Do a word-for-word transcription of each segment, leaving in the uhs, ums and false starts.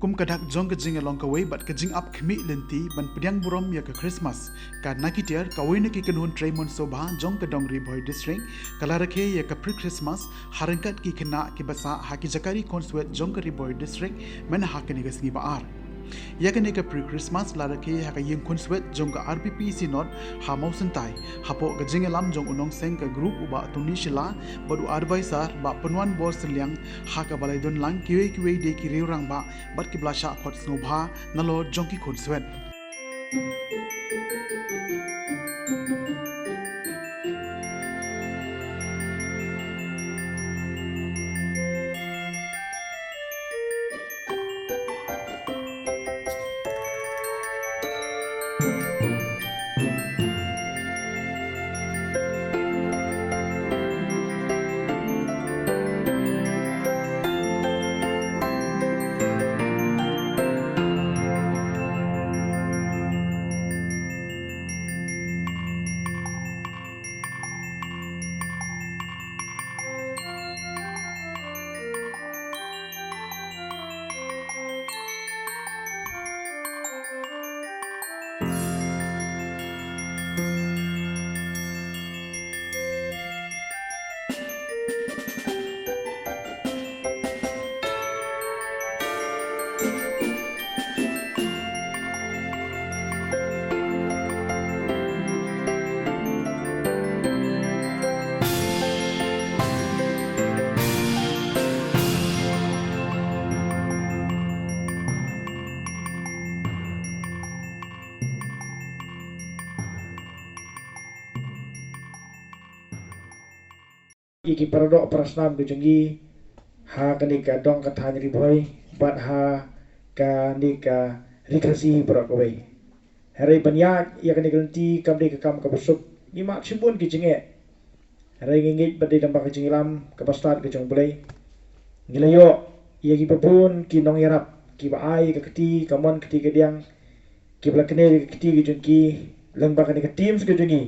Kum ka dak jong ka jingïalong kawei bad ka jingap khmih lynti ban pdiang burom ïa ka Christmas, ka Nakitiar, kawei na ki kynhun trei mon sngewbha jong ka Dong Ri Bhoi District, ka la rakhe ïa ka pre-Christmas ha ryngkat ki khynnah kiba sah ha ki jaka ri khunswet jong ka Ri Bhoi District, mynta ha kane ka sngi ba ar. Ïa kane ka pre-Christmas la rakhe ha ka ïing khunswet jong ka R P P C North ha Mawsyntai, hapoh ka jingïalam jong u nongseng ka group u Bah Tony Shylla bad u advisor Bah Pynwanbor Sylliang, ha kaba la ïadonlang kiwei kiwei de ki riew rangbah bad kiba la shah khot sngewbha nalor jong ki khunswet. Ïa ki paradoh parasnam ka jong ngi ha kane ka dong ka thaiñ Ri Bhoi bad ha kane ka Ri Khasi baroh kawei. Hynrei ban ïaid ïa kane ka lynti kam dei ka kam kaba suk, ngi mad shibun ki jingeh. Hynrei ngi ngeit ba dei lyngba ka jingïalam kaba stad ka jong U Blei, ngi la ïoh ïa kiba bun ki nongïarap kiba ai ka kti ka mon kti kadiang, kiba la kynnoh ïa ka kti ka jong ki lyngba kane ka team ka jong ngi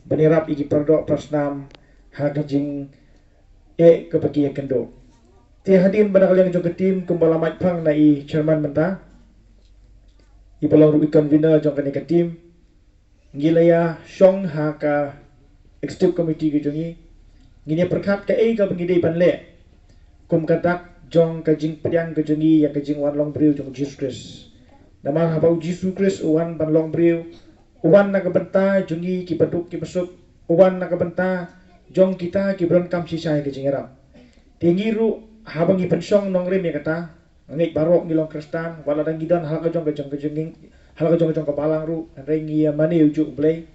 ban ïarap ïa ki paradoh parasnam ha ka jingeh kaba ki ïakynduh. Te hadien ba na ka liang jong ka team, kumba la mad phang na i chairman mynta, iba long ruh i convener jong kane ka team, ngi la ïa shong ha ka executive committee ka jong ngi. Ngin ïa pyrkhat kaei kaba ngi dei ban leh kum ka dak jong ka jingpdiang ka jong ngi ïa ka jingwan long briew jong U Jisu Khrist. Namar haba U Jisu Khrist u wan ban long briew, u wan na ka bynta jong ngi kiba duk kiba suk, u wan na ka bynta jong kita kiba donkam shisha ïa ka jingïarap. Te ngi ruh haba ngi pynshong nongrim ïa kata, nga ngeit baroh ngi long Khristan, wat la dang ngi don ha la ka jong ka jong ka jong ngi, ha la ka jong ka jong ka balang ruh, hynrei ngi ïa mane u juh U Blei.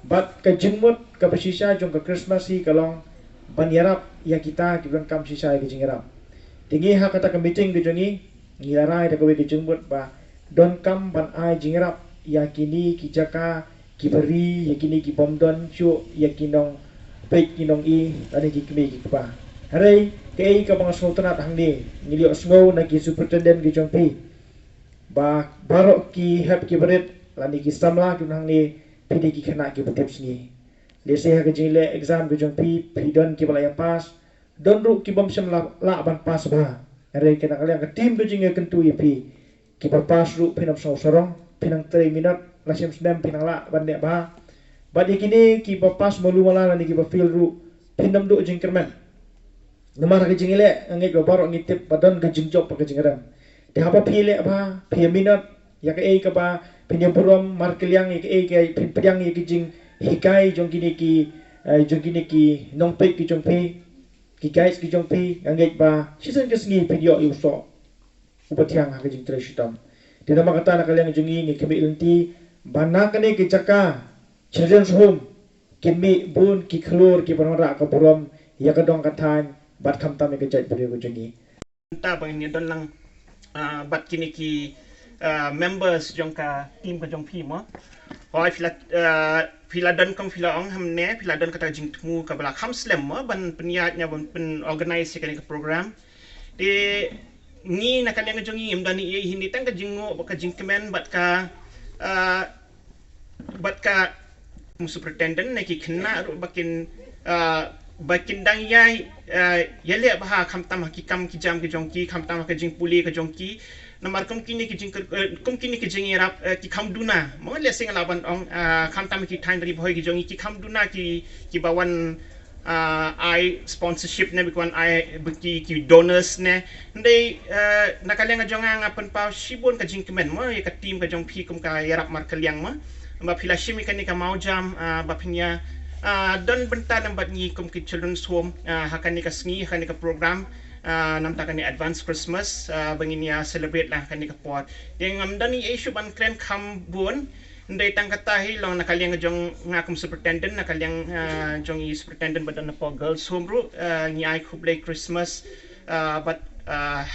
Bad ka jingmut kaba shisha jong ka Christmas hi ka long ban ïarap ïa kita kiba donkam shisha ïa ka jingïarap. Te ngi ha kata ka meeting ka jong ngi, ngi la rai da kawei ka jingmut ba donkam ban ai jingïarap ïa kine ki jaka kiba ri, ïa kine ki bym don shuh ïa ki nongpeit ki nong-i lane ki kmie ki kpa. Hynrei kaei kaba nga sngewtynnat hangne, ngi la ïohsngew na ki superintendent ki jong phi ba baroh ki hep ki barit lane ki samla kiba hangne phi dei ki khynnah kiba tipsngi. Lehse ha ka jingleh exam ki jong phi, phi don kiba la ïa pass, don ruh ki bym shym la lah ban pass bha. Hynrei na ka liang ka team ka jong ngi ka kyntu ïa phi, kiba pass ruh phin ym sngew sarong, phin nang trei minot, la shem snem phin nang lah ban leh bha. Bad ïa kine kiba pass malu mala lane kiba fail ruh, phin ym duh jingkyrmen. Namar ha ka jingleh nga ngeit ba baroh ngi tip ba don ka jingjop bad ka jingrem. Te haba phi leh bha, phi ïa minot ïa kaei kaba phin ïa burom, markylliang ïa kaei ka phin pdiang ïa ka jinghikai jong kine ki, eh, jong kine ki nongpeit ki jong phi, ki guides ki jong phi, nga ngeit ba shisien ka sngi phin ïoh ïa u soh uba thiang ha ka jingtrei shitom. Te namar kata na ka liang jong ngi ngi khmih lynti ba na kane ka jaka Children's Home kin mih bun ki khlur kiban wanrah ka burom ïa ka dong ka thaiñ bad khamtam ïa ka jaitbynriew ka jong ngi. Mynta ba ngin ïa don lang, ah, bad kine ki, ah, members jong ka team ka jong phi mo. Hooid, phi la, ah, phi la don, kum phi la ong hangne, phi la don kata ka jingthmu kaba la kham slem mo ban pynïaid ne ban pyn-organize ïa kane ka program. Te ngi na ka liang jong ngi ngim don ei ei hi, tang ka jingnguh bad ka jingkmen bad ka, ah, bad ka superintendent ne ki khynnah ruh ba kin, ah, ba kin dang ïai, ah, ïaleh bha khamtam ha ki kam ki jam ki jong ki, khamtam ha ka jingpule ka jong ki. Namar kum kine ki jing, kum kine ki jingïarap ki kham duna, mo, lehse nga lah ban ong, khamtam ki thaiñ ri bhoi ki jong ngi ki kham duna ki, ki ba wan ai sponsorship ne, ba ki wan ai, ba ki, ki donors ne. Hynrei na ka liang ka jong nga, nga pynpaw shibun ka jingkmen, mo, ïa ka team ka jong phi kum ka ïarap markylliang, mo, ba phi la shim ïa kane ka mawjam ba phin ïa don bynta lem bad ngi kum ki Children's Home ha kane ka sngi, ha kane ka program, namar kane Advance Christmas, ba ngin ïa celebrate la ha kane ka por. Te ngam don ei ei shuh ban kren kham bun. Hynrei tang kata hi, long na ka liang jong nga kum superintendent, na ka liang jong i superintendent ba don hapoh Girls Home ruh, ngi ai khublei Christmas bad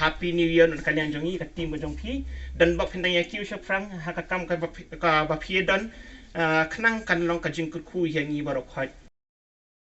Happy New Year na ka liang jong i, ka team ka jong phi. Don bok phin dang ïa kiew shaphrang ha ka kam ka ba phi, ka ba phi don, khnang kan long ka jingkyrkhu ïa ngi baroh khoit.